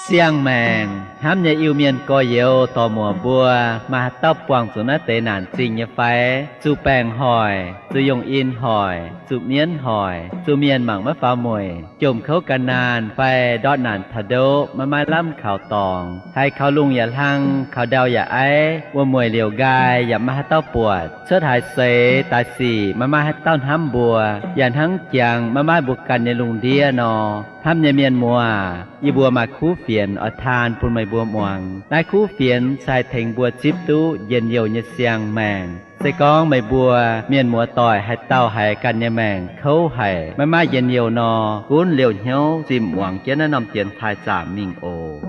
Siang-maengc hnamv nyei Iu-Mienh gorx-youz dorc-muoc mbuo, maaih haaix dauh buangh zuqc naaiv deix naanc zingh nyei fai? Zuqc baengc hoic, zuqc yongh in hoic, zuqc mienv hoic, zuqc mienh mangc maiv faaux mueic, jomc kouv ga'naanh fai ndortv naanc taux ndoqv maiv maaih lamh kaux dorngx, haiz kaux lungh yaac hlang, kaux ndau yaac aiv, wuom-mueic liouc nqaai yaac maiv maaih haaix dauh buatc, cuotv haaix seix daaih sic maiv maaih haaix dauh hnamv mbuo, yaac hnangv jangx maiv maaih mbuo ganh nyei lungh ndiev nor. Hnamv nyei mienh muoz, yie mbuo maaih kuv fienx oix taan bun meih mbuo muangx. Naaiv kuv fienx se haih tengx mbuo zipv duqv njien-youh nyei siang-maengc. Se gorngv meih mbuo mienh muoz-doic haaix dauh haiz ganh nyei maengc kouv haic, maiv maaih njien-youh nor, gunv liouh hnyouv zinh muangx jienv naaiv norm dienx taaih zaamc mingh oc.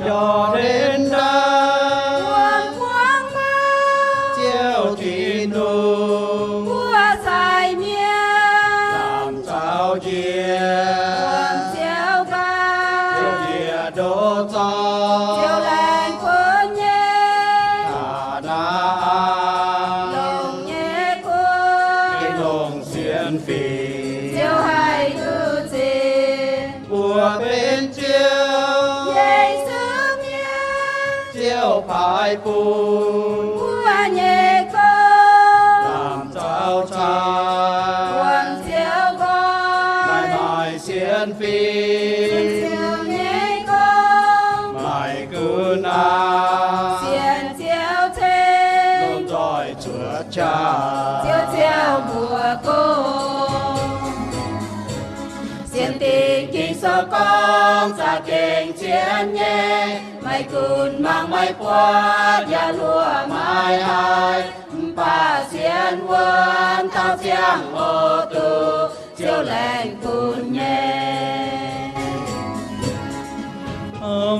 Jordan ndaangc, wuom-muangx mangc Ziouv Tin-Hungh, mbuo sai mienh lamh zaux njiec, wuom Ziouv nqaang, Ziouv njiec ndoqv zorqv, Ziouv laengz bun nyei Kaa^naa^an longc nyei kuv, longc sienx fim, Ziouv haih duqv zipv. Mbuo benx Ziouv nyei Yesu mienh, Ziouv paaiv bun mbuo nyei gong, lamh zaux cai, wuom Ziouv nqoi, maaih sienx fim, Ziouv nyei gong, maaih gunv aqv, sienx Ziouv ceng, lomh nzoih cuotv qaqv, Ziouv ziouc mbuox gong. Sienx Dingh Ging-Sou gorngv za'gengh zien nyei, maiv gunv mangc maiv buatc yaac hluoqc maiv haih, mv baac sienx wuonx taux ziangh hoc duqv Ziouv laengz bun nyei.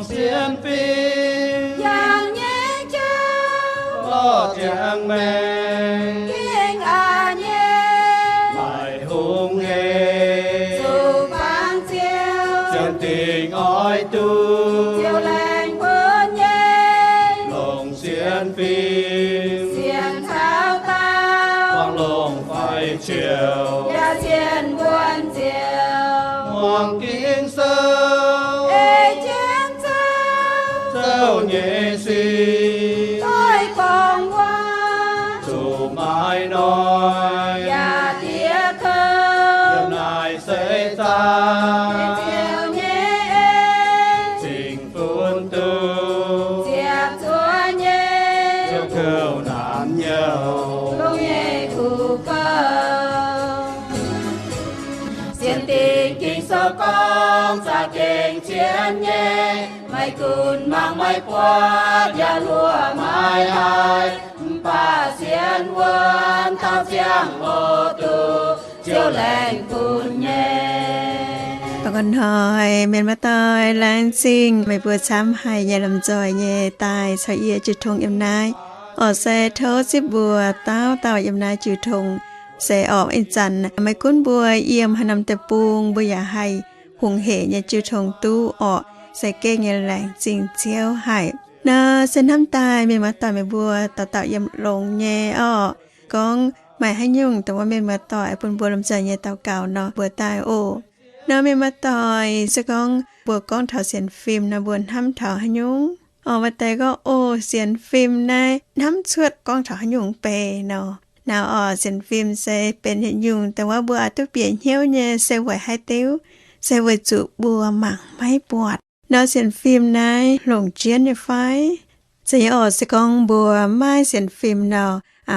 Sienx fim yangh nyei jauv, lorz ziangx maengc gengh aqc nyei, maaih hungh hec zuqc bangc Ziouv, sienx dingh oix duqv Ziouv laengz bun nyei, longc sienx fim, sienx caux dauh, buangh longc fai ciouv, yaac sienx wuonx Ziouv. Muangx Ging-Sou, ei jienv Ziouv, Ziouv nyei sic, doix gorngv waac, zuqc maaih hnoi, yaac diex kouv, yiem naaiv seix zaangc, Ziouv nyei en, zingh funx duqv, ziepc zuoqv nyei, Ziouv kouv naanc nyouh, longx nyei kuv gouv. Sienx Dingh Ging-Sou gorngv za'gengh zien nyei, maiv gunv mangc maiv buatc yaac hluoqc maiv haih, mv baac sienx wuonx taux ziangh hoc duqv Ziouv laengz bun nyei. Aa, ga'hnoi mienh muoz-doic, laengz zingh meih mbuo camv haic nyei lomh nzoih nyei daaih caux yie jiu tong yiem naaiv. Orqc, se tov zipv mbuo dauh dauh yiem naaiv jiu tong. Se orqc, ih zanc maiv gunv mbuo yiem haaix norm deic-bung, mbuo yaac haih hungh hec nyei jiu tong duqv orqc. Se gengh nyei laengz zingh Ziouv haic. Naaiv se hnamv daaih mienh muoz-doic meih mbuo dauh dauh yiem longx nyei orqc. Gorngv maaih haaix nyungc dongh wuov mienh muoz-doic bun mbuo lomh nzoih nyei daux gaux nor, mbuox daaih oc. Nor mienh muoz-doic, se gorngv mbuo gorngv taux sienx fim nor, mbuo hnamv taux haaix nyungc? Orqc, maaih deix gorngv, oc, sienx fim naaiv hnamv cuotv gorngv taux haaix nyungc beiv nor. Naaiv orqc, sienx fim se benx yietc nyungc dongh wuov mbuo oix duqv bieqc hnyouv nyei, se weic haaix diuc? Se weic zuqc mbuo mangc maiv buatc. Nor sienx fim naaiv longc jienv nyei fai? Zeiz nyei orqc, se gorngv mbuo maiv sienx fim nor,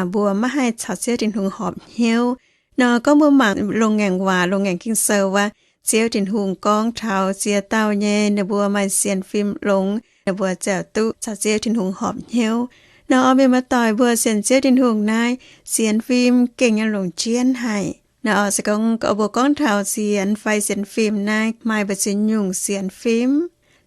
mbuo maiv haih caux Ziouv Tin-Hungh horpc hnyouv. Nor gorngv mbuo mangc longx ngaengc waac, longx ngaengc Ging-Sou wuov, Ziouv Tin-Hungh gorngv taux ziex dauh nyei ninh mbuo maaih sienx fim longx, ninh mbuo ziouc duqv caux Ziouv Tin-Hungh horpc hnyouv. Nor orqc, mienh muoz-doic, mbuo sienx Ziouv Tin-Hungh naaiv sienx fim gengh nyei longc jienv haic. Nor orqc, se gorngv mbuo gorngv taux sienx fai sienx fim naaiv maaih mbu'ziex nyungc sienx fim,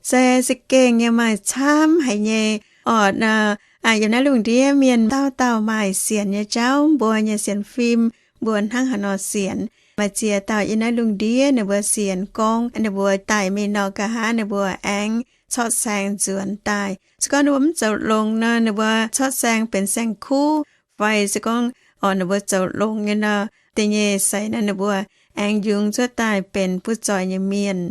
se za'gengh nyei maaih camv haic nyei. Orqc, yiem naaiv lungh ndiev mienh dauh dauh maaih sienx nyei jauv. Mbuo nyei sienx fim, mbuo hnangv haaix nor sienx? Maaih ziex dauh yiem naaiv lungh ndiev ninh mbuo sienx gorngv ninh mbuo daic mingh nor, nqa'haav ninh mbuo aengx corc saeng nzuonx daaih. Se gorngv ninh mbuo mv zoux longx nor, ninh mbuo corc saeng benx saeng-kuv, fai se gorngv orqc ninh mbuo zoux longx nyei nor, da'nyeic seix naaiv ninh mbuo aengx yungz cuotv daaih benx butv zoih nyei mienh.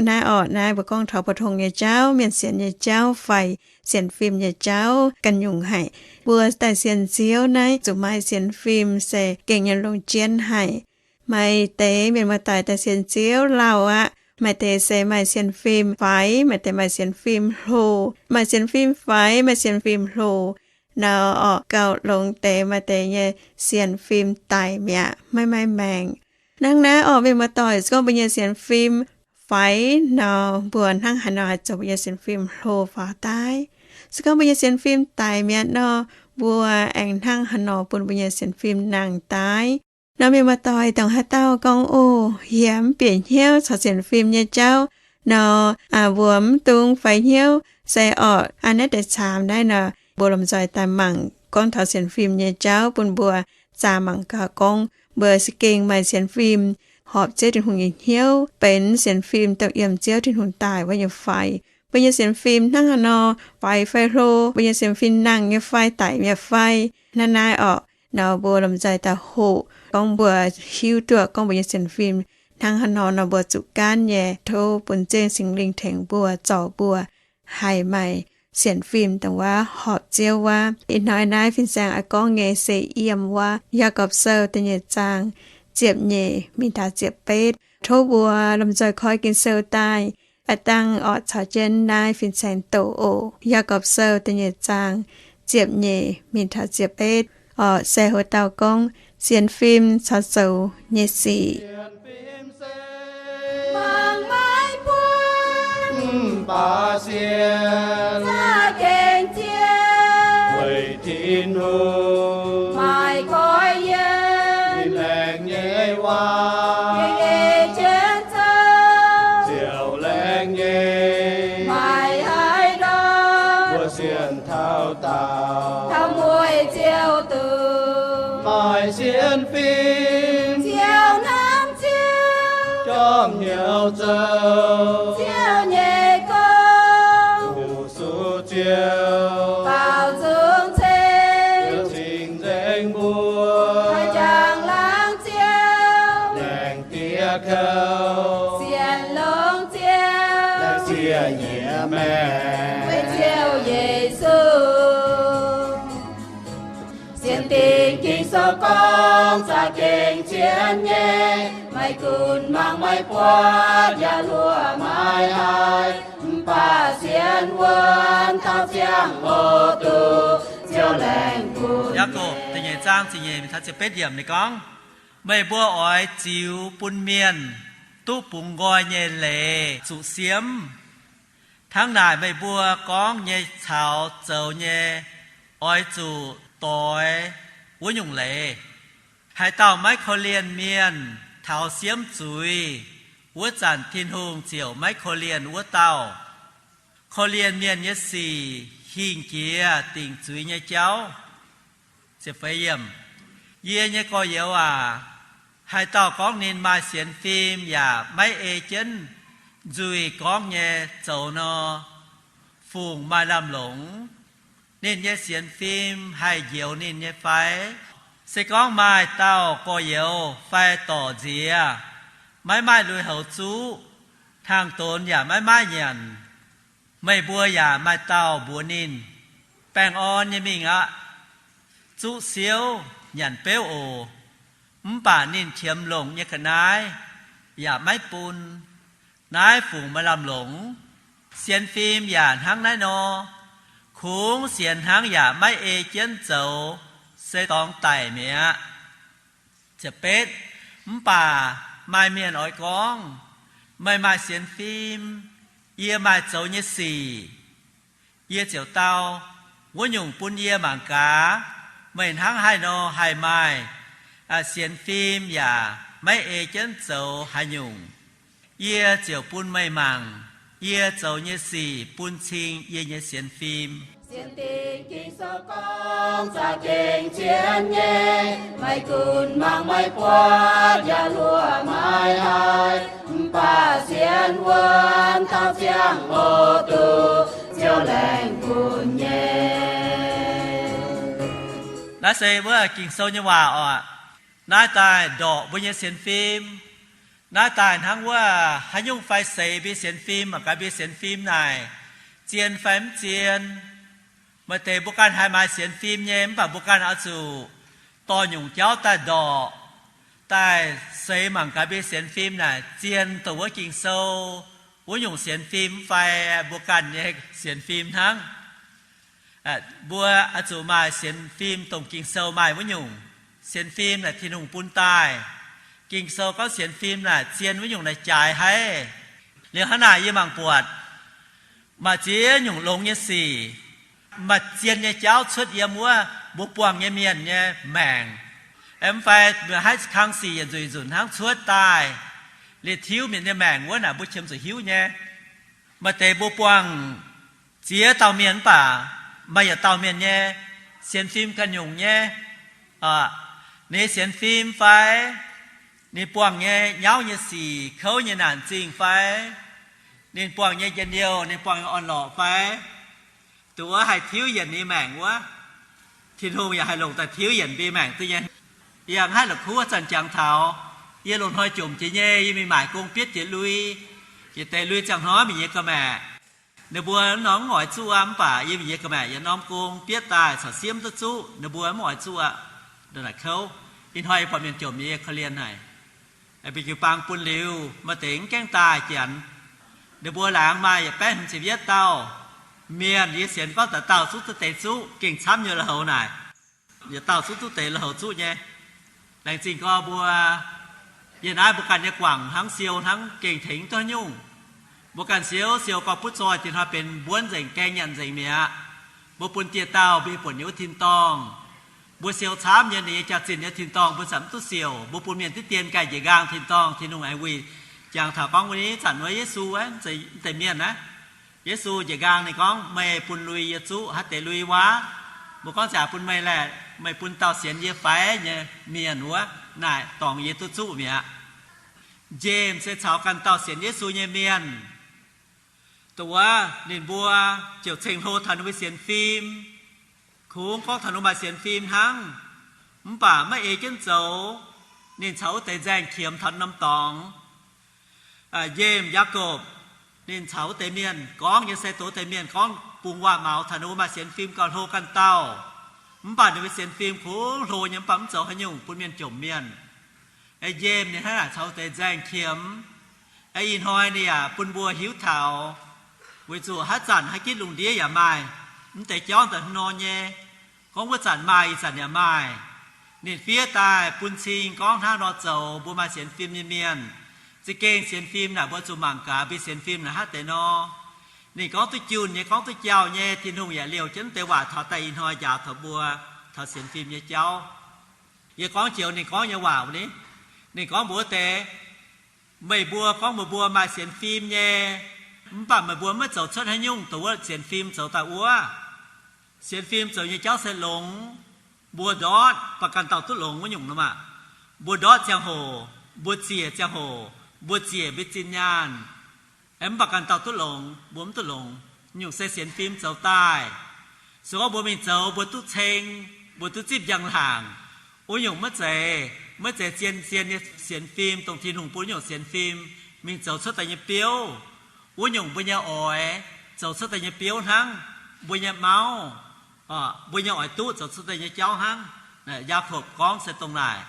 Naaiv orqc naaiv mbuo gorngv taux pou-tong nyei jauv, mienh sienx nyei jauv fai sienx fim nyei jauv ganh nyungc haic. Mbuo daaih sienx Ziouv naaiv zuqc maaih sienx fim se gengh nyei longx jienv haic. Maaih deix mienh muoz-doic daaih sienx Ziouv lauh aqv. Maaih deix se maaih sienx fim faix, maaih deix maaih sienx fim hlo. Maaih sienx fim faix, maaih sienx fim hlo nor orqc, gauh longx deix maaih deix nyei sienx fim daic mi'aqv, maiv maaih maengc. Hnangv naaiv orqc, mienh muoz-doic, se gorngv mbuo nyei sienx fim faix nor, mbuo hnangv haaix nor haih zoux mbuo nyei sienx fim hlo faaux daaih? Se gorngv mbuo nyei sienx fim daic mi'aqv nor, mbuo aengx hnangv haaix nor bun mbuo nyei sienx fim nangh daaih? Nor mienh muoz-doic, dongh haaix dauh gorngv, Oc, yie mv bieqc hnyouv caux sienx fim nyei jauv nor, mbuo mv dungx faix hnyouv. Se orqc, aa, naaiv deix caamx naaiv nor, mbuo lomh nzoih daaih mangc gorngv taux sienx fim nyei jauv bun mbuo zaah mangc gaax gorngv mbuo se gengh maaih sienx fim horpc Ziouv Tin-Hungh nyei hnyouv, benx sienx fim dongh yiem Ziouv Tin-Hungh daaih wuov nyei fai. Mbuo nyei sienx fim hnangv haaix nor, faix fai hlo, mbuo nyei sienx fim nangh nyei fai, daic mi'aqv fai. Naaiv naaiv orqc, nor mbuo lomh nzoih daaih hoqc gorngv mbuo hiuv duqv gorngv mbuo nyei sienx fim hnangv haaix nor nor, mbuo zuqc gaanv nyei tov bun Ziouv Singx Lingh tengx mbuo, zorc mbuo haih maaih sienx fim dongh wuov horpc Ziouv wuov. Ih hnoi naaiv fin-saeng oix gorngv nyei se yiem wuov Yaagorpc Sou da'nyeic zaang ziepc nyeic mingh taux ziepc betv. Tov mbuo lomh nzoih koi Ging-Sou daaih, aa, dangh orqc caux jienv naaiv fin-saeng doqc oc. Yaagorpc Sou da'nyeic zaang ziepc nyeic mingh taux ziepc betv orqc, se houc dauh gorngv sienx fim caux zoux nyei sic. Mangc maiv buatc mv baac sienx, za'gengh zien weic Tin-Hungh maaih goiv yiem. Ninh laengz nyei waac ei jienv zoux, ziouc laengz nyei. Maaih haaix ndorm mbuo sienx taux daauh, taux mueiz ziouc duqv maaih sienx fim. Ziouc hnamv Ziouv, jorm hnyouv zoux Ziouv nyei gong, fu-sux Ziouv, baaux nzung ceng, Ziouv cing-nzengc mbuo, haih jangx laangz Ziouv, laengz diev kouv, sienx longx Ziouv, laengz zieqv nyiex maengc weic Ziouv Yesu. Sienx Dingc Ging-Sou gorngv za'gengh zien nyei, maiv gunv mangc maiv buatc yaac hluoqc maiv haih, mv baac sienx wuonx taux ziangh hoc duqv Ziouv laengh bun. Yaagorpc da'nyeic zaang ziepc nyeic mingh taux ziepc betv yiemc ninh gorngv, meih mbuo oix ziux bun mienh duqv bungx nqoi nyei leiz zuqc siemv. Hnangv naaic meih mbuo gorngv nyei caux zoux nyei oix zuqc doix wuov nyungc leiz. Haaix dauh maiv korv-lienh mienh taux siemv zuiz, wuov zanc Tin-Hungh ziouc maiv korv-lienh wuov dauh. Korv-lienh mienh nyei sic hingh jiex dingc zuiz nyei jauv. Yie nyei gorx-youz aac, haaix dauh gorngv ninh maaih sienx fim yaac maiv ei jienv nzuih gorngv nyei zoux nor, fungc maaih lamh longc? Ninh nyei sienx fim haih njoux ninh nyei fai? Se gorngv maaih dauh gorx-youz fai dorc nziex maiv maaih lui-houx zuqv, hnaangx-donx yaac maiv maaih nyanc, meih mbuo yaac maaih dauh mbuox ninh, Baengh orn nyei mingh aqv. Zuqv siouv nyanc beuv oc. Mv baac ninh qiemx longc nyei ga'naaiv yaac maiv bun. Naaiv fungc maaih lamh longc? Sienx fim yaac hnangv naaiv nor. Kungx sienx hnangv yaac maiv ei jienv zoux, se dorngx daic mi'aqv. Mv baac maaih mienh oix gorngv, Meih maaih sienx fim, yie maaih zoux nyei sic. Yie ziouc dau, Wuov nyungc bun yie mangc gaax, meih hnangv haaix nor haih maaih sienx fim yaac maiv ei jienv zoux haaix nyungc. Yie ziouc bun meih mangc yie zoux nyei sic bun cing yie nyei sienx fim. Sienx Dingc Ging-Sou gorngv za'gengh zien nyei, maiv gunv mangc maiv buatc yaac hluoqc maiv haih, mv baac sienx wuonx taux ziangh hoc duqv Ziouv laengz bun nyei. Naaiv se wuov Ging-Sou nyei waac oc. Naaiv daaih ndorqc mbuo nyei sienx fim. Naaiv daaih hnangv wuov haaix nyungc fai seix mbuo sienx fim, mangc gaax mbuo sienx fim naaic zien fai mv zien. Maaih deix mbuo ganh haiz maaih sienx fim nyei, mv baac mbuo ganh oix zuqc dorh nyungc jauv daaih ndorqc, daaih seix mangc gaax mbuo sienx fim naaic zien dongh wuov Ging-Sou wuov nyungc sienx fim fai mbuo ganh nyei sienx fim hnangv. Mbuo oix zuqc maaih sienx fim dongh Ging-Sou maaih wuov nyungc. Sienx fim naaic Tin-Hungh bun daaih. Ging-Sou gorngv sienx fim naaic zien wuov nyungc naaic jaaix haiv. Liuz hnangv naaic yie mangc buatc maaih ziex nyungc longx nyei sic, maaih zien nyei jauv cuotv yiem wuov mbuo buangh nyei mienh nyei maengc. Mv fai mbuo haiz kang sic yietc nzunc nzunc hnangv cuotv daaih, liuz tiuv mienh nyei maengc wuov naaic mbuo qiemx zuqc hiuv nyei. Maaih deix mbuo buangh ziex dauh mienh mv baac maaih yietc dauh mienh nyei sienx fim ganh nyungc nyei. Ninh nyei sienx fim fai ninh buangh nyei nyauv nyei sic, kouv nyei naanc zingh fai ninh buangh nyei njien-youh, ninh buangh nyei orn-lorqc fai, dongh wuov haih tiuv yienc ninh maengc wuov, Tin-Hungh yaac haih longc daaih tiuv yienc mbuo maengc duqv nyei. Yie mv haih la'kuqv zanc jangx taux, yie loz-hnoi jomc jiex nyei, yie mingh maaic gong bietv jiex lui, jiex deix lui ziangh hnoi mingh nyei ga'maeqc. Ninh mbuo norm mv oix zuqv aqv, mv baac yie mingh nyei ga'maeqc yietc norm gong bietv daaih caux siemv duqv zuqv, ninh mbuo mv oix zuqv aqv. Naaic kouv, ih hnoi yie buatc mienh jomc nyei korv-lienh haic. Bieqc jiu-baang bun liuz, maaih deix mv gaengh daaih janx. Ninh mbuo laangz maaih yietc baeqv hmz ziepc yietv dauh mienh, yie sienx gorngv dauh dauh zuqv duqv deix zuqv, gengh camv nyei lui-houx naaic. Yietc dauh zuqv duqv deix lui-houx zuqv nyei. Laengz zingh gorx mbuo, yie naaiv mbuo ganh nyei guangc hnangv siou hnangv, gengh tengx duqv haaix nyungc. Mbuo ganh siou siou gorx butv zoih, dingc hnoi benx mbuonv nzengc, gaeng nyanc nzengc mi'aqv. Mbuo bun dieh dauh mbuo buonc nyei wuov tin-dorngh, mbuo siou camv nyei, ninh nyei jaax-zinh nyei tin-dorngh mbuo zanc mv duqv siouc. Mbuo bun mienh diqv dien ganh njiec nqaang tin-dorngh, Tin-Hungh aengx wuic. Jangx taux gorngv wuov zanc wuov Yesu, mv zeiz mv deix mienh aqv. Yesu njiec nqaang ninh gorngv, meih bun lui yie zuqv haaix deix lui wuov? Mbuo gorngv, ziouc bun meih laeh, meih bun dauh sienx yie fai nyei mienh wuov naaic dorngx yie duqv zuqv mi'aqv. James se caux ganh dauh sienx Yesu nyei mienh. Dongh wuov ninh mbuo ziouc ceng-hlo taux ninh mbuo sienx fim. Kungx gorngv taux ninh maaih sienx fim hnangv, mv baac maiv ei jienv zoux. Ninh caux wuov deix nzaeng qiemx taux norm dorngx. James, Yaakopv, ninh caux wuov deix mienh gorngv nyei se dongh wuov deix mienh gorngv bungx waac-maux taux ninh mbuo maaih sienx fim gauh hlo ganh dauh. Mv baac ninh mbuo sienx fim kungx hlo nyei, mv baac mv zoux haaix nyungc bun mienh jomc mienh. James ninh hnangv naaic caux wuov deix nzaeng qiemx. Ih hnoi ninh yaac bun mbuo hiuv taux, weic zuqc haaix zanc haaix gitv lungh ndiev yaac maaih mv deix jauv daaih hnangv nor nyei. Gorngv wuov zanc maaih, ih zanc yaac maaih. Ninh fiev daaih bun cing gorngv hnangv nor zoux mbuo maaih sienx fim nyei mienh. Za'gengh sienx fim naaic mbuo zuqc mangc gaax mbuo sienx fim naaic hnangv deix nor. Ninh gorngv duqv junh nyei, gorngv duqv jauh nyei, Tin-Hungh yaac liouh jienv deix waac taux daaih ih hnoi njaaux taux mbuo taux sienx fim nyei jauv. Yie gorngv joux ninh gorngv nyei waac ni. Ninh gorngv mbuox wuov deix, meih mbuo gorngv meih mbuo maaih sienx fim nyei, mv baac meih mbuo maiv zoux cuotv haaix nyungc dongh wuov sienx fim zoux daaih wuov. Sienx fim zoux nyei jauv se longx. Mbuo ndortv baac ganh dauh duqv longx wuov nyungc nor maah. Mbuo ndortv ziangh hoc, mbuo ziec ziangh hoc, mbuo ziec mbuo zinh nyaanh, mv baac ganh dauh duqv longx, mbuo mv duqv longx. Nyungc se sienx fim zoux daaih. Se gorngv mbuo mingh zoux mbuo duqv ceng, mbuo duqv zipv njang-laangc, wuov nyungc maiv zeiz, maiv zeiz zien-zien nyei sienx fim, dongh Tin-Hungh bun nyungc sienx fim mingh zoux cuotv daaih nyei biouv. Wuov nyungc mbuo nyei oix zoux cuotv daaih nyei biouv hnangv, mbuo nyei mauv, mbuo nyei oix duqv zoux cuotv daaih nyei jauv hnangv. Yaakopv gorngv se dongh naaic.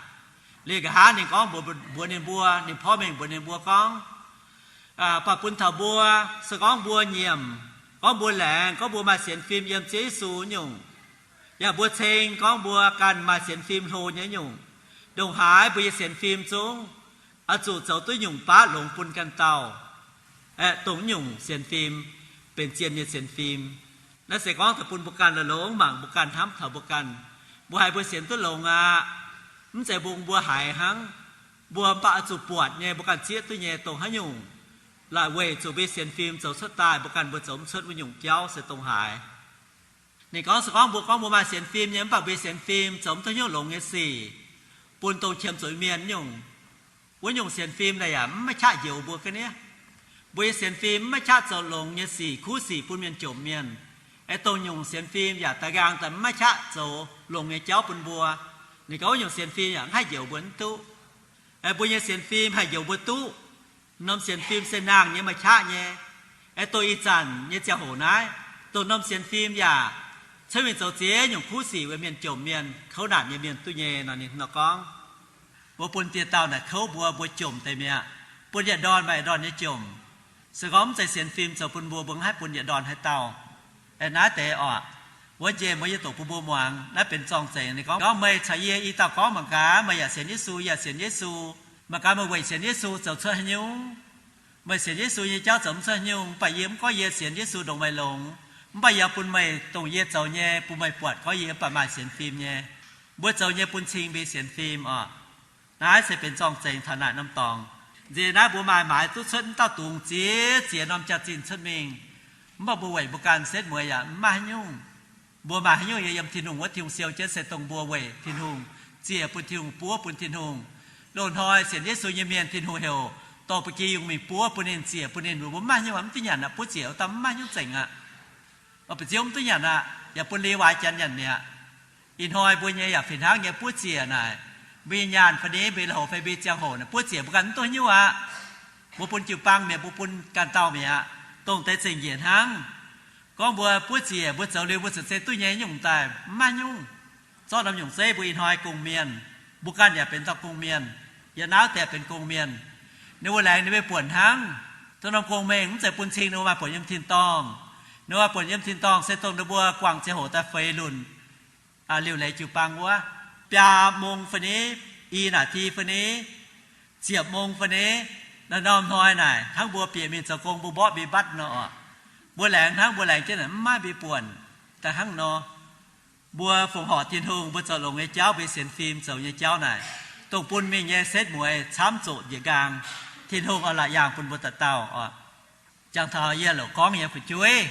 Liuz nqa'haav ninh gorngv mbuox, mbuox ninh mbuo, ninh porv mengh mbuox ninh mbuo gorngv, baac bun taux mbuo, se gorngv mbuo nyiemc, gorngv mbuo laengz, gorngv mbuo maaih sienx fim yiem Ziouv Yesu nyungc, yaac mbuo ceng gorngv mbuo ganh maaih sienx fim hlo nyei nyungc, ndongc haaix mbuo nyei sienx fim zungv oix zuqc zoux duqv nyungc baav longx bun ganh dauh, dongh nyungc sienx fim benx zien nyei sienx fim. Naaiv se gorngv daaih bun mbuo ganh longx-longx mangc mbuo ganh hnamv taux mbuo ganh. Mbuo haiz mbuo sienx duqv longx aqv, mv zeiz mbong mbuo haiz hnangv. Mbuo mv baac oix zuqc buatc nyei, mbuo ganh zieqv duqv nyei dongh haaix nyungc, laaix weic zuqc mbuo sienx fim zoux cuotv daaih mbuo ganh mbuo zoux mv cuotv wuov nyungc jauv se dongh haaix. Ninh gorngv se gorngv mbuo gorngv mbuo maaih sienx fim nyei, mv baac mbuo sienx fim zoux mv duqv hnyouv longx nyei sic, bun dongh qiemx zuqc mienh nyungc, wuov nyungc sienx fim naaic yaac mv maaih qaqv njoux mbuo ga'niv. Mbuo nyei sienx fim maiv qaqv zoux longx nyei sic, kuv sic bun mienh jomc mienh. Aengx dongh nyungc sienx fim yaac da'nqaang daaih maiv qaqv zoux longx nyei jauv bun mbuo. Ninh gorngv wuov nyungc sienx fim yaac mv haih njoux mbuo mv duqv. Aengx mbuo nyei sienx fim haih njoux mbuo duqv. Norm sienx fim se nangh nyei, maiv qaqv nyei. Aengx dongh ih zanc nyei ziangh hoc naaiv, dongh norm sienx fim yaac cuotv mingh zoux ziex nyungc kuv sic weic mienh jomc mienh, kouv naanc nyei mienh duqv nyei nor. Ninh nor gorngv, mbuo bun dieh dauh naaic kouv mbuo, mbuo jomc deix mi'aqv. Bun yietc ndorn maaih yietc ndorn nyei jomc. Se gorngv mv zeiz sienx fim zoux bun mbuo, mbuo mv haih bun yietc ndorn haaix dauh. Aengx naaiv deix oc, wuov njiec mbuo yie doqc bun mbuo muangx. Naaiv benx zorng-zengx. Ninh gorngv, gorngv, meih caux yie i dauh gorngv mangc gaax, meih yaac sienx Yesu, yie yaac sienx Yesu. Mangc gaax meih weic sienx Yesu zoux cuotv haaix nyungc. Meih sienx Yesu nyei jauv zoux mv cuotv haaix nyungc, mv baac yie mv gorngv yie sienx Yesu ndongc meih longx. Mv baac yie bun meih dongh yie zoux nyei bun meih buatc gorngv yie mv baac maaih sienx fim nyei. Mbuo zoux nyei bun cing mbuo sienx fim oc. Naaiv se benx zorng-zengx taux naaic norm dorngx. Nziex naaiv mbuo maaih maaiz duqv cuotv mv dauh dungz ziex ziex norm jaax-zinh cuotv mingh. Mv baac mbuo weic mbuo ganh setv mueiz yaac mv maaih haaix nyungc. Mbuo maaih haaix nyungc yiem Tin-Hungh wuov? Tin-Hungh siou jienv se dongh mbuo weic Tin-Hungh, ziec bun Tin-Hungh, buov bun Tin-Hungh. Loz-hnoi sienx Yesu nyei mienh Tin-Hungh heuc dorh ba'gi yungh mingh buov bun ninh, ziec bun ninh. Mbuo mv maaih haaix nyungc, mv duqv nyanc aqv. Buov ziec wuov dauh mv maaih haaix nyungc zengc aqv. Mv baac ziouc mv duqv nyanc aqv, yaac bun Liwaa janx nyanc mi'aqv. Ih hnoi mbuo nyei yaac fih hnangv nyei, buov ziec naaic, mbuo nyei nyaanh fai ni, mbuo nyei lui-houx fai mbuo nyei ziangh hoc naaic, buov ziec mbuo ganh mv duqv haaix nyungc aqv. Mbuo bun jiu-baang mi'aqv, mbuo bun ganh dauh mi'aqv, dongh deix zengc njiec hnangv. Gorngv mbuo buov ziec, mbuo zoux liuz mbuo ziouc zeiv duqv nyei nyungc daaih, mv maaih nyungc. Zorqv norm nyungc zeiv mbuo ih hnoi gong-mienh, mbuo ganh yaac benx dauh gong-mienh. Yiem naaiv deix benx gong-mienh. Ninh mbuo laengz ninh mbuo buonc hnangv. Dongh norm gong-mengh mv zeiz bun cing ninh mbuo maaih buonc yiem tin-dorngh. Ninh mbuo maaih buonc yiem tin-dorngh se dongh ninh mbuo guangc ziangh hoc daaih feix lunc liuc leiz jiu-baang wuov, biaa mong fai ni, i นาที fai ni, ziepc mong fai ni, naaiv norm hnoi naaic hnangv mbuo bieqc mingh zoux gong mbuo mborqv mbi mbatv nor oc. Mbuo laengz hnangv mbuo laengz jienv naaic mv maaih mbi buonc. Daaih hnangv nor, mbuo fongc horc Tin-Hungh, mbuo zoux longx nyei jauv, mbuo sienx fim zoux nyei jauv naaic, dongh bun mingh nyei setv mueiz camv zoqc njiec nqaang. Tin-Hungh oix la'yaangh bun mbuo dauh dauh oc. Jangx taux yie loc gorngv nyei fu'jueiv,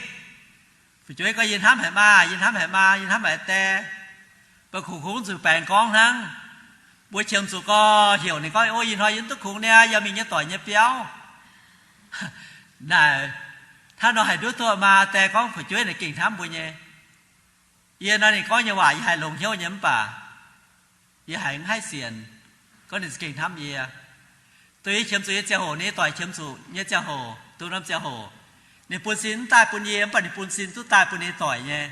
fu'jueiv gorngv, yie hnamv haic maa, yie hnamv haic maa, yie hnamv haic die. Mv baac kungx zuqc baengx gorngv hnangv. Mbuo qiemx zuqc gorx heuc ninh gorngv, o, ih hnoi yie mv duqv kungx niaa, yie mingh nyei doic nyei biauv. Naaic, hnangv nor haih nduov duqv maa die gorngv fu'jueiv naaic gengh hnamv mbuo nyei. Yie nor ninh gorngv nyei waac yie haiz longx hnyouv nyei mv baac yie haiz mv haih sienx gorngv ninh za'gengh hnamv yie. Dongh yie qiemx zuqc nyei ziangh hoc, ninh nyei doic qiemx zuqc nyei ziangh hoc, dongh norm ziangh hoc, ninh bun sin mv daaih bun yie, mv baac ninh bun sin duqv daaih bun ninh nyei doic nyei.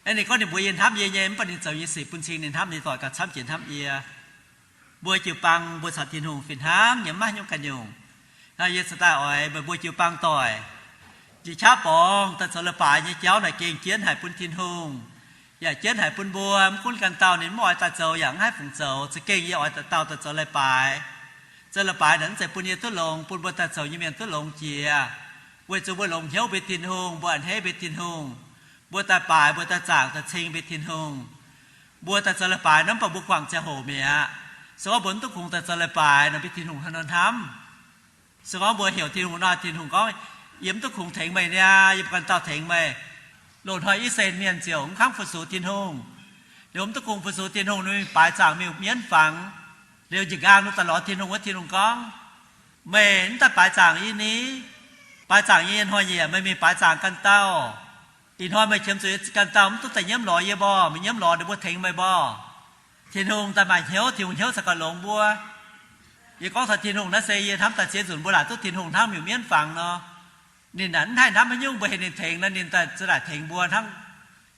Aeqv, ninh gorngv ninh mbuox yie hnamv yie nyei, mv baac ninh zoux nyei sic bun cing ninh hnamv ninh doic gauh camv jiex hnamv yie. Mbuo jiu-baang mbuo caux Tin-Hungh fih hnangv nyei, mv maaih haaix nyungc ganh nyungc. Hnangv yie cingx daaih oix meih mbuo jiu-baang doic, jiex qaqv borngz daaih zoux leiz-baaix nyei jauv naaic gengh jienv haic bun Tin-Hungh, yaac jienv haic bun mbuo. Mv gunv ganh dauh ninh mv oix daaih zoux yaac mv haih fungc zoux, za'gengh yie oix dauh dauh daaih zoux leiz-baaix. Zoux leiz-baaix naaic mv zeiz bun yie duqv longx, bun mbuo daaih zoux nyei mienh duqv longx jiex, weic zuqc mbuo longx hnyouv mbuo Tin-Hungh, mbuo a'hneiv mbuo Tin-Hungh. Mbuo daaih baaix, mbuo daaih zaangc daaih ceng mbuo Tin-Hungh. Mbuo daaih zoux leiz-baaix nor mv baac mbuo guangc ziangh hoc mi'aqv. Se gorngv mbuo mv duqv kungx daaih zoux leiz-baaix nor, mbuo Tin-Hungh haaix nor hnamv? Se gorngv mbuo heuc Tin-Hungh nor, Tin-Hungh gorngv, yie mv duqv kungx tengx meih niaa, yie mv ganh dauh tengx meih. Loz-hnoi I^saa^laa^en Mienh ziouc mv kangv fu-sux Tin-Hungh. Ninh mbuo mv duqv kungx fu-sux Tin-Hungh, ninh mingh baaix zaangc miuc-mienv fangx. Liuz njiec nqaang ninh daaih lorz Tin-Hungh wuov, Tin-Hungh gorngv, meih mv daaih baaix zaangc yie ni? Baaix zaangc yie nyei hnoi-nyieqc meih mingh baaix zaangc ganh dauh. Ih hnoi meih qiemx zuqc yie ganh dauh mv duqv daaih nyiemv lorz yie mborqv, meih nyiemv lorz ninh mbuo tengx meih mborqv. Tin-Hungh daaih maaih hnyouv, Tin-Hungh hnyouv caux gauh longx mbuo. Yie gorngv taux Tin-Hungh naaiv se yie hnamv daaih ziex nzunc mbuo laaic duqv Tin-Hungh hnangv miuc-mienv fangx nor. Ninh naaic mv haih hnamv haaix nyungc, mbuo heuc ninh tengx nor ninh daaih za'naaic tengx mbuo hnangv.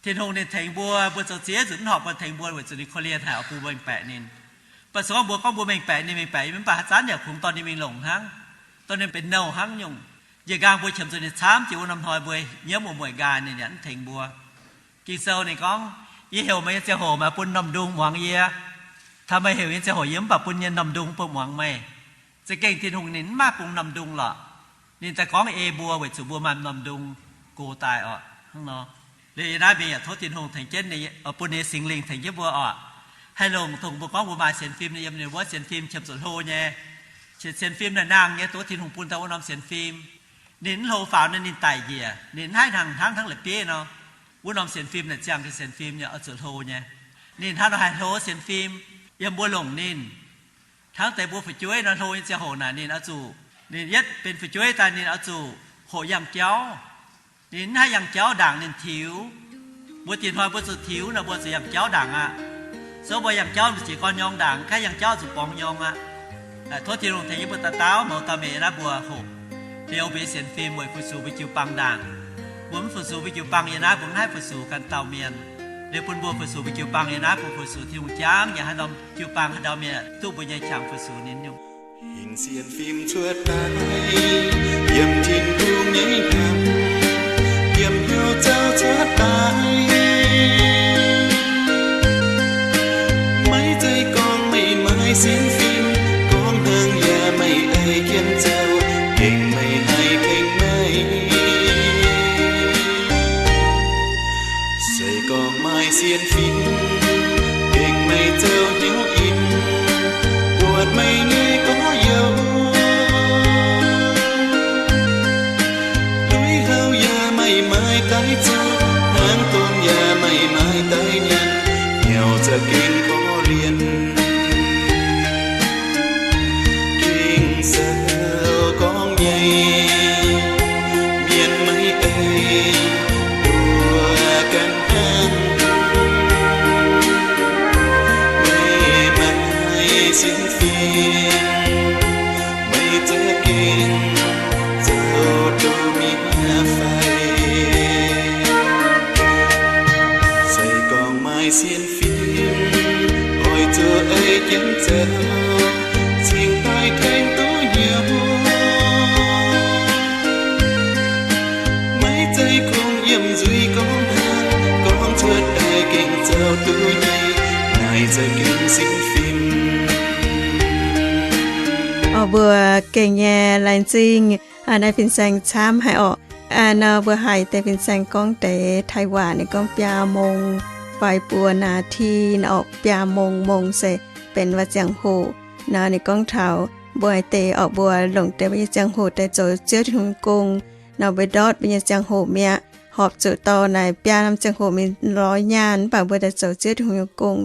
Tin-Hungh ninh tengx mbuo, mbuo zoux ziex nzunc mv horpc bun tengx mbuo weic zuqc ninh korv-lienh haic oix bun mbuo mengh baeqc ninh. Mv baac se gorngv mbuo mengh baeqc ninh, mengh baeqc mv baac haaix zanc yaac kungx dorh ninh mingh longc hnangv, dorh ninh benx nouh hnangv nyungc. Njiec nqaang mbuo qiemx zuqc ninh camv jiex wuov norm hnoi mbuo nyiemv wuom-mueic nqaai ninh yaac mv tengx mbuo. Ging-Sou ninh gorngv, yie heuc meih nyei ziangh hoc meih bun norm-ndung muangx yie. Taux meih heuc nyei ziangh hoc yie mv baac bun nyei norm-ndung bun muangx meih. Za'gengh Tin-Hungh ninh mv maaih bun norm-ndung lorqc. Ninh daaih gorngv ei mbuo weic zuqc mbuo maaih norm-ndung gox daaih oc. Hnangv nor, liuz yie naaiv mingh yaac tov Tin-Hungh tengx jienv ninh, bun ninh nyei Singx Lingh tengx jienv mbuo oc. Haih longc dongh mbuo gorngv mbuo maaih sienx fim nyei, yiem ninh wuov sienx fim qiemx zuqc hlo nyei. Sienx fim naaic nangh nyei, dongh Tin-Hungh bun daaih wuov norm sienx fim. Ninh mv hlo faaux nor ninh daic njiec, ninh mv haih hnangv hnangv hnangv la'bieiv nor. Wuov norm sienx fim naaic ziangh gengh sienx fim nyei oix zuqc hlo nyei. Ninh hnangv nor haih hlo sienx fim, yiem mbuo longc ninh. Hnangv deix mbuo fu'jueiv nor hlo nyei ziangh hoc naaic ninh oix zuqc Ninh yietv benx fu'jueiv daaih ninh oix zuqc hoqc yangh jauv. Ninh mv haih yangh jauv ndaangc ninh tiux. Mbuo diex hnoi mbuo zuqc tiux nor mbuo zuqc yangh jauv ndaangc aqv. So mbuo yangh jauv mbuo jiez gorn nyorng ndaangc, mv haih yangh jauv zuqc borngz nyorng aqv. Tov Tin-Hungh tengx yie mbuo dauh dauh mouz dauh meih yiem naaiv mbuo hoqc liouh mbuo nyei sienx fim weic fu-sux mbuo jiu-baang ndaangc. Mbuo mv fu-sux mbuo jiu-baang yiem naaiv mbuo mv haih fu-sux ganh dauh mienh. Liuz bun mbuo fu-sux mbuo jiu-baang yiem naaiv mbuo fu-sux Tin-Hungh jangv yaac haaix norm jiu-baang haaix ndau mienh duqv mbuo nyei qangx fu-sux ninh nyungc. Hingh sienx fim cuotv daaih, yiem Tin-Hungh nyei hnamv, yiem hnyouv zouv cuotv daaih. Maiv zeiz gorngv meih maaih sienx fim, gorngv hnangv yaac meih ei jienv zouv, gengh meih haih tengx meih. Se gorngv maaih sienx fim, gengh meih zouv hnyouv im, buatc meih nyei gorx-youz. Lui-houx yaac meih maaih daaih zouv, hnangv donx yaac meih maaih daaih nyanc, hnyouv za'gengh korv-lienh. Gengh se gorngv nyei mienh maiv ei mbuo ganh hnangv. Meih maaih sienx fim, meih za'gengh zouv duqv mi'aqv fai? Se gorngv maaih sienx fim, oix zuqc ei jienv zouv, cingx daaih tengx duqv hnyouv. Maiv zeiz kungx yiem nzuih gorngv hnangv, gorngv cuotv daaih gengh zouv duqv nyei, naaiv za'gengh sienx fim. Orqc, mbuo gengh nyei laengz zingh naaiv fin-saeng camv haic orqc. Nor mbuo haiz deix fin-saeng gorngv deix Taiv waac ninh gorngv biaa mong fai buo นาที orqc, biaa mong, mong se benx wuov ziangh hoc. Nor ninh gorngv taux mbuo haaix deix orqc, mbuo longc deix mbuo nyei ziangh hoc daaih zoux Ziouv Tin-Hungh nyei gong, nor mbuo ndortv mbuo nyei ziangh hoc mi'aqv, horpc zuqc dorh naaic biaa norm ziangh hoc mingh lorz nyaanh mv baac mbuo daaih zoux Ziouv Tin-Hungh nyei gong.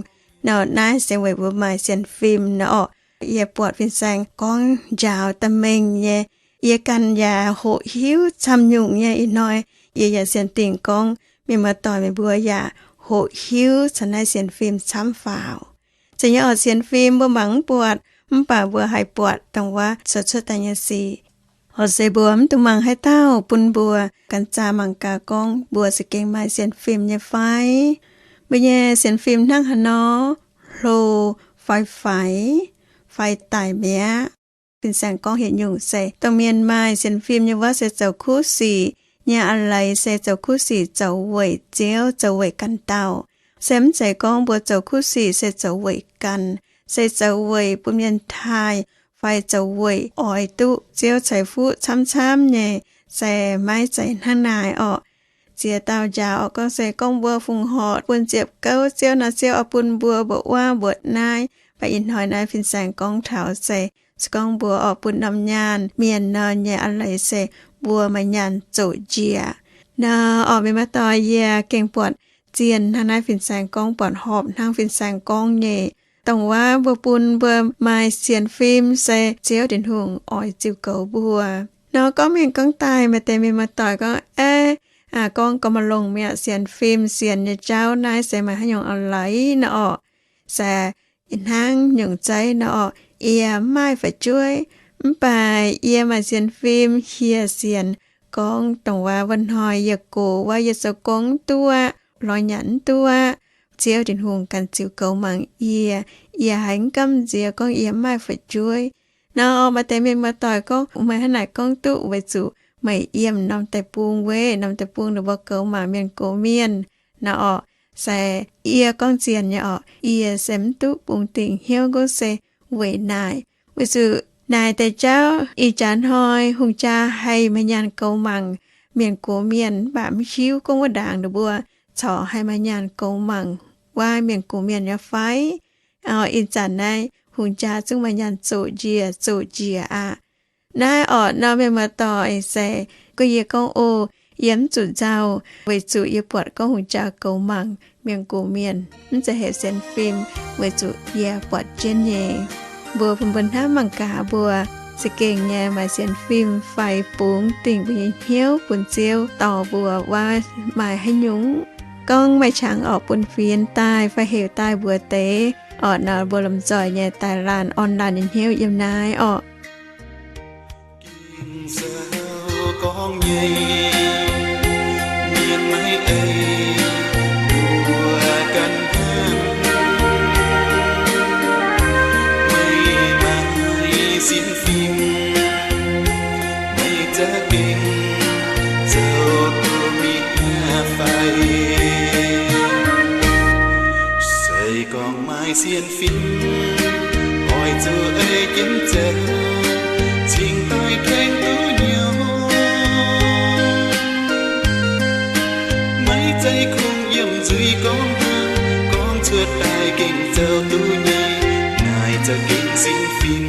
Nor naaiv se weic mbuo maaih sienx fim nor orqc. Yie buatc fin-saeng gorngv njaaux da'mengh nyei, yie ganh yaac hoqc hiuv camv nyungc nyei. Ih hnoi yie yaac sienx dingc gorngv mienh muoz-doic meih mbuo yaac hoqc hiuv caux naaiv sienx fim camv faaux. Zeiz nyei orqc, sienx fim mbuo mangc mv buatc, mv baac mbuo haih buatc dongh wuov cuotv cuotv daaih nyei sic. Orqc, se mbuo mv dungx mangc haaix dauh bun mbuo, ganh zaah mangc gaax gorngv mbuo za'gengh maaih sienx fim nyei fai? Mbuo nyei sienx fim hnangv haaix nor, hlo fai faix fai daic mi'aqv? Fin-saeng gorngv haaix nyungc se dongh mienh maaih sienx fim nyei wuov se zoux kuv sic nyei a'leiz se zoux kuv sic zoux weic Ziouv, zoux weic ganh dauh. Se mv zeiz gorngv mbuo zoux kuv sic se zoux weic ganh, se zoux weic bun mienh taaih, fai zoux weic oix duqv Ziouv ceix fuqv camv-camv nyei, se maiv zeiz hnangv naaic orqc. Ziex dauh njaaux orqc, gorngv se gorngv mbuo fongc horc bun ziepc gouv Ziouv nor, Ziouv oix bun mbuo mbuoqc wuov mbuoqc naaiv. Mv baac ih hnoi naaiv fin-saeng gorngv taux se, se gorngv mbuo oix bun norm nyaanh mienh nor nyei a'leiz se mbuo maaih nyaanh zoqc njiec. Nor orqc, mienh muoz-doic, yie gengh buatc zienh hnangv naaiv fin-saeng gorngv, buatc horpc hnangv fin-saeng gorngv nyei. Dongh wuov mbuo bun mbuo maaih sienx fim se Ziouv Tin-Hungh oix ziux goux mbuo. Nor gorngv mingh gorngv daaih, maaih deix mienh muoz-doic gorngv, Aav, gorngv gormx longx mi'aqv, sienx fim, sienx nyei jauv naaiv se maaih haaix nyungc a'leiz nor orqc? Se hnangv nyungc zeiv nor orqc, yie mv maaih fu'jueiv, mv baac yie maaih sienx fim hieh sienx gorngv dongh wuov, wuov hnoi yie gox wuov, yie zoux gong mv duqv, lorz nyanc mv duqv, Ziouv Tin-Hungh ganh ziux goux mangc yie. Yie haiz mv gamh nziex gorngv yie mv maaih fu'jueiv. Nor maaih deix mienh muoz-doic gorngv, Meih hnangv naaic gorngv duqv weic zuqc meih yiem norm deic-bung weic norm deic-bung ninh mbuo goux mangc mienh gox mienh nor orqc. Se yie gorngv zienh nyei orqc, yie se mv duqv bungx dingc hnyouv gorngv se weic naaic. Weic zuqc naaic deix jauv ih jaax hnoi hungh jaa haih maaih nyaanh goux mangc mienh gox mienh, mv baac mv hiuv gorngv wuov ndaangc ninh mbuo corc haih maaih nyaanh goux mangc wuov mienh gox mienh nyei fai. Ih zanc naaiv hungh jaa zungv maaih nyaanh zoqc njiec zoqc njiec aqv. Naaiv orqc, nor mienh muoz-doic, se gunv yie gorngv oc, yie mv zuqc nzauh weic zuqc yie buatc gorngv hungh jaa goux mangc mienh gox mienh, mv zeiz heuc sienx fim, weic zuqc yie buatc jienv nyei. Mbuo bun mbuo hnamv mangc gaax mbuo za'gengh nyei maaih sienx fim fai bungx dingc mbuo nyei hnyouv bun Ziouv dorh mbuo wuov maaih haaix nyungc. Gorngv maaih qangx orqc bun fienx daaih fai heuc daaih mbuox deix orqc, nor mbuo lomh nzoih nyei daaih laanh orn laanh nyei hnyouv yiem naaiv orqc. Ging-Sou gorngv nyei, mienh maiv ei mbuo ganh hnangv. Meih maaih sienx fim, meih za'gengh zoux duqv mingh haaix fai? Se gorngv maaih sienx fim, oix zuqc ei jienv zoux, cingx daaih tengx duqv hnyouv. Maiv zeiz kungx yiem nzuih gorngv hnangv, gorngv cuotv daaih gengh zoux duqv nyei, naaic za'gengh sienx fim.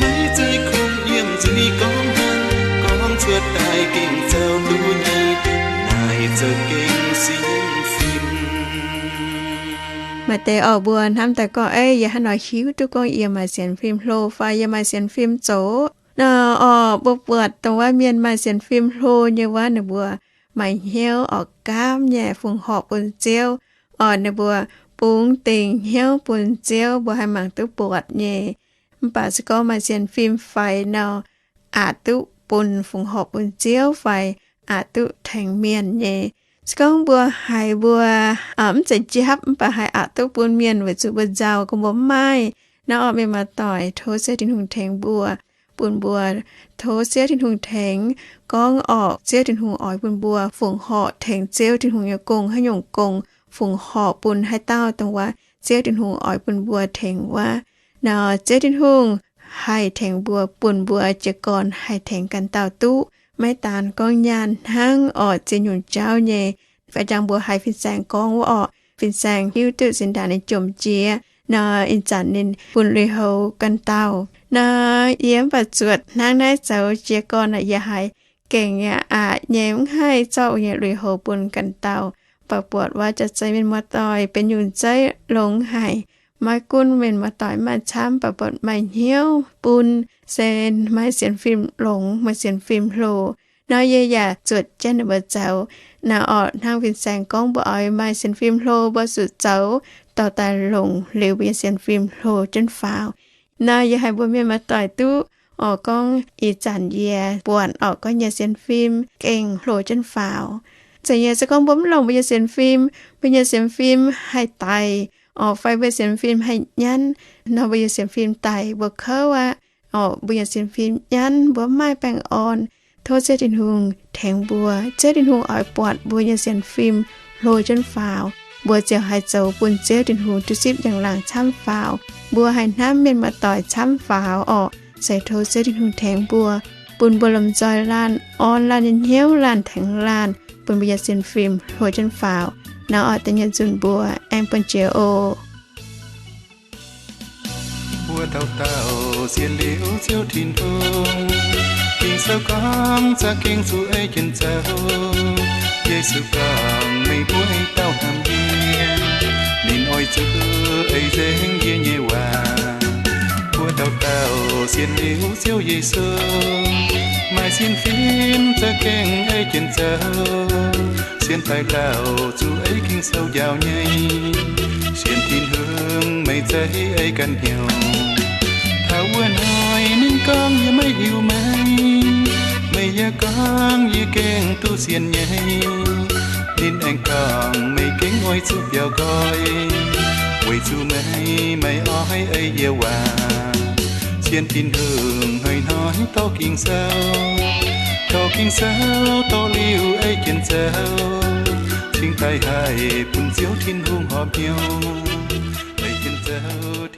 Maiv zeiz kungx yiem nzuih gorngv hnangv, gorngv cuotv daaih gengh zoux duqv nyei, naaic za'gengh sienx fim. Maaih deix orqc mbuo hnamv daaih gorngv, Ei, yie hnangv nor hiuv duqv gorngv yie maaih sienx fim hlo fai yie maaih sienx fim zoqc nor orqc. Mbuo buatc dongh wuov mienh maaih sienx fim hlo nyei wuov, ninh mbuo maaih hnyouv orqc gaamv nyei fongc horc bun Ziouv, orqc ninh mbuo bungx dingc hnyouv bun Ziouv, mbuo haih mangc duqv buatc nyei. Mv baac se gorngv maaih sienx fim faix nor, aqc duqv bun fongc horc bun Ziouv fai aqc duqv tengx mienh nyei. Se gorngv mbuo haiz mbuo mv zeiz njapv mv baac haih aqc duqv bun mienh weic zuqc mbuo nzauh gorngv mbuo mv maaih, naaiv orqc mienh muoz-doic, tov Ziouv Tin-Hungh tengx mbuo, bun mbuo, tov Ziouv Tin-Hungh tengx. Gorngv orqc Ziouv Tin-Hungh oix bun mbuo fongc horc tengx Ziouv Tin-Hungh nyei gong, haaix nyungc gong fongc horc bun haaix dauh dongh wuov Ziouv Tin-Hungh oix bun mbuo tengx wuov nor, Ziouv Tin-Hungh haih tengx mbuo, bun mbuo jiez gorn haih tengx ganh dauh duqv. Maiv daan gorngv nyaanh hnangv orqc, ziex nyungc jauv nyei. Fai jangx mbuo haiz fin-saeng gorngv wuov orqc, fin-saeng hiuv duqv zinh ndaangc ninh jomc jiex nor, ih zanc ninh bun lui-houx ganh dauh nor. Yie mv baac zuotc hnangv naaiv zoux jiez gorn aeqv, yie haiz gengh aqc nyei, mv haih zorqv wuov nyei lui-houx bun ganh dauh. Mv baac buatc wuov jaax-zei mienh muoz-doic benx nyungc zeiv longx haic. Maiv gunv mienh muoz-doic maaih camv, mv baac buatc maaih hnyouv bun, se maaih sienx fim longx, maaih sienx fim hlo nor, yie yaac zuotc jienv ninh mbuo zoux. Naaiv orqc hnangv fin-saeng gorngv mbuo oix maaih sienx fim hlo, mbuo zuqc zoux dorh daaih longc liuz mbuo nyei sienx fim hlo jienv faaux. Naaiv yie haiz mbuo mienh muoz-doic duqv orqc gorngv ih zanc yie buatc orqc gorngv nyei sienx fim gengh hlo jienv faaux. Zeiz nyei se gorngv mbuo mv longc mbuo nyei sienx fim, mbuo nyei sienx fim haih daic orqc fai mbuo sienx fim haih nyanv nor, mbuo nyei sienx fim daic mbuo kouv aqv orqc, mbuo nyei sienx fim nyanv mbuo mv maaih baengh orn. Tov Ziouv Tin-Hungh tengx mbuo. Ziouv Tin-Hungh oix buatc mbuo nyei sienx fim hlo jienv faaux, mbuo ziouc haih zoux bun Ziouv Tin-Hungh duqv sipv njang-laangc camv faaux, mbuo haih hnamv mienh muoz-doic camv faaux orqc. Se tov Ziouv Tin-Hungh tengx mbuo, bun mbuo lomh nzoih laanh orn laanh nyei hnyouv, laanh tengx laanh, bun mbuo nyei sienx fim hlo jienv faaux. Naaiv orqc da'nyeic nzunc mbuo aengx buangh jiex oc. Mbuo dauh dauh sienx liuz Ziouv Tin-Hungh, Ging-Sou gorngv za'gengh zuqc ei jienv zoux. Yesu gorngv, meih mbuo dauh hnamv yie, ninh oix zuqc ei nzengc yie nyei waac. Mbuo dauh dauh sienx liuz Ziouv Yesu, maaih sienx fim za'gengh ei jienv zoux. Sienx daaih lauh zuqc ei Ging-Sou njaaux nyei. Sienx Tin-Hungh meih zeiz ei ganh hnyouv. Taux wuov hnoi ninh gorngv, yie maiv hiuv meih. Meih yaac gorngv, yie gengh duqv sienx nyei. Ninh aengx gorngv, meih gengh oix zuqc biaux nqoi, weic zuqc meih maiv oix ei yie waac. Sienx Tin-Hungh hnoi-hnoi dorh Ging-Sou, dorh Ging-Sou dorh liuz ei jienv zoux, cingx daaih haih bun Ziouv Tin-Hungh horpc hnyouv. Ei jienv zoux